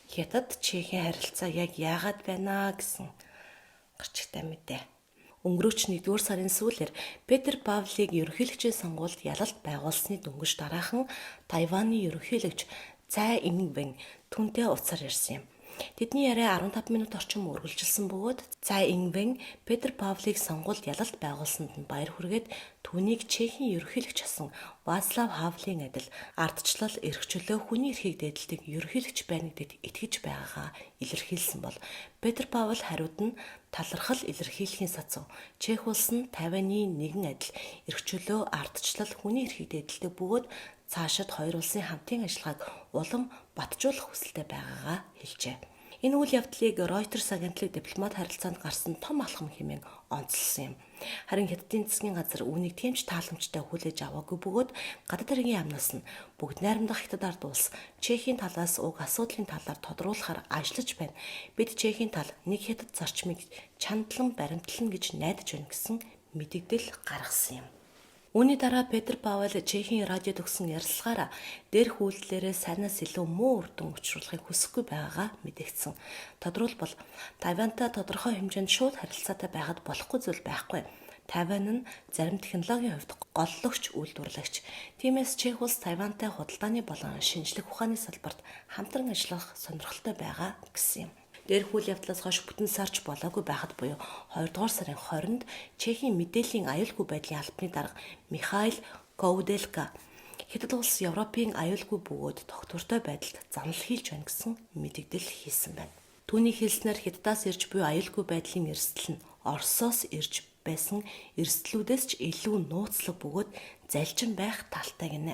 Хятад Чехийн харилцаа яг яагаад байна гэсэн гарчигтай мэдээ. Өнгөрөөч 1-р сарын сүүлээр Петр Павлыг ерөнхийлөгчийн сонгуульд ялалт байгуулсны дөнгөж дараахан Тайваны ерөнхийлөгч Цай Инвэн түүнтэй утсаар ярьсан юм. Тэдний яриа 15 минут орчим үргэлжилсэн бөгөөд Цай Инвэн Петр Павлыг сонгуульд ялалт байгуулсанд нь баяр хүргээд түүнийг Чехийн ерөнхийлөгч асан Вацлав Хавлын адил ардчлал, эрх чөлөө, хүний эрхийг дээдэлдэг ерөнхийлөгч байна гэдэгт итгэж байгаагаа илэрхийлсэн бол Петр Павел хариуд нь талархал илэрхийлэхийн сацуу Чех улс нь Тайваны нэгэн адил эрх чөлөө, ардчлал, хүний эрхийг дээдэлдэг бөгөөд цаашид хоёр улсын хамтын ажиллагааг улам батжуулах хүсэлтэй байгаагаа хэлжээ. Энэ үйл явдлыг Reuters агентлаг дипломат харилцаанд гарсан том алхам хэмээн онцлсон юм. Харин Хятадын засгийн газар үүнийг тийм ч тааламжтай хүлээж аваагүй бөгөөд гадаад хэргийн яамнаас нь бүгд найрамдах Хятад ард улс Чехийн талаас уг асуудлын талаар тодруулахаар ажиллаж байна. Бид Чехийн тал нэг Хятад зарчмыг чандлан баримтлана гэж найдаж байна гэсэн мэдэгдэл гаргасан юм. Үүний дараа Петр Павел Чехийн радиод өгсөн ярилцлагаараа дээрх үйлдэлээрээ сайнаас илүү муу үр дүн учруулахыг хүсэхгүй байгаагаа мэдэгдсэн. Тодруулбал, Тайвантай тодорхой хэмжээнд шууд харилцаатай байхад болохгүй зүйл байхгүй. Тайван нь зарим технологийн хувьд голлогч үйлдвэрлэгч. Тиймээс Чех улс Тайвантай худалдааны болон шинжлэх ухааны салбарт хамтран ажиллах сонирхолтой байгаа гэсэн юм. Дээрх үйл явдлаас хойш бүтэн сарч болоогүй байхад буюу 2 дугаар сарын 20-нд Чехийн мэдээллийн аюулгүй байдлын албаны дарга Михаил Коуделка Хятад улс Европын аюулгүй бөгөөд тогтвортой байдалд занал хийлж байна гэсэн мэдэгдэл хийсэн байна. Түүний хэлснээр Хятадаас ирж буй аюулгүй байдлын эрсдэл нь Оросоос ирж байсан эрсдлүүдээс ч илүү нууцлаг бөгөөд залжин байх талтай гинэ.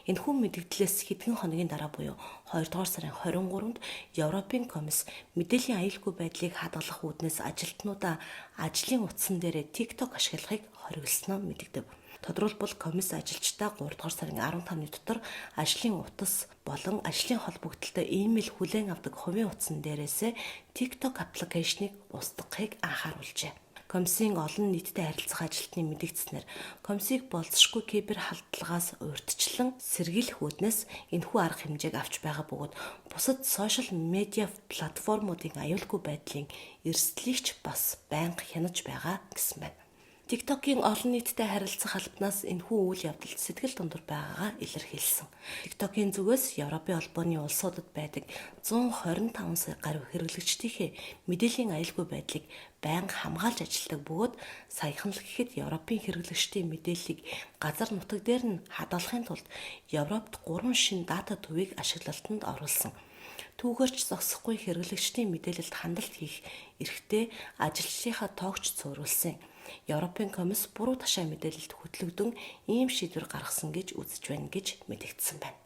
Энэхүү мэдэгдлээс хэдхэн хоногийн дараа буюу 2 дугаар сарын 23-нд Европын комисс мэдээллийн аюулгүй байдлыг хадгалах үүднээс ажилтнуудаа ажлын утсан дээрээ TikTok ашиглахыг хориглосноо мэдэгдэв. Тодруулбал, комисс ажилчдаа 3 дугаар сарын 15-ны дотор ажлын утас болон ажлын холбогдлолтой имэйл хүлээн авдаг хувийн утсан дээрээсээ TikTok application ыг устгахыг анхааруулжээ. Комиссийн олон нийттэй харилцах ажилтны мэдэгдсэнээр комиссийг болзошгүй кибер халдлагаас урьдчилан сэргийлэх үүднээс энэхүү арга хэмжээг авч байгаа бөгөөд бусад сошиал медиа платформуудын аюулгүй байдлын эрсдлийг ч бас байнга хянаж байгаа гэсэн байна. TikTok-ийн олон нийттэй харилцах албанаас энэхүү үйл явдалд сэтгэл дундуур байгаагаа илэрхийлсэн. TikTok-ийн зүгээс Европын холбооны улсуудад байдаг 125 сая гаруй хэрэглэгчдийнхээ мэдээллийн аюулгүй байдлыг байнга хамгаалж ажилладаг бөгөөд саяхан л гэхэд Европын хэрэглэгчдийн мэдээллийг газар нутаг дээр нь хадгалахын тулд Европт 3 шинэ дата төвийг ашиглалтанд оруулсан. Түүгээр ч зогсохгүй, хэрэглэгчдийн мэдээлэлд хандалт хийх эрхтэй ажилчдынхаа тоог ч цөөрүүлсэн. Европын комисс буруу ташаа мэдээлэлд хөтлөгдөн ийм шийдвэр гаргасан гэж үзэж байна гэж мэдэгдсэн байна.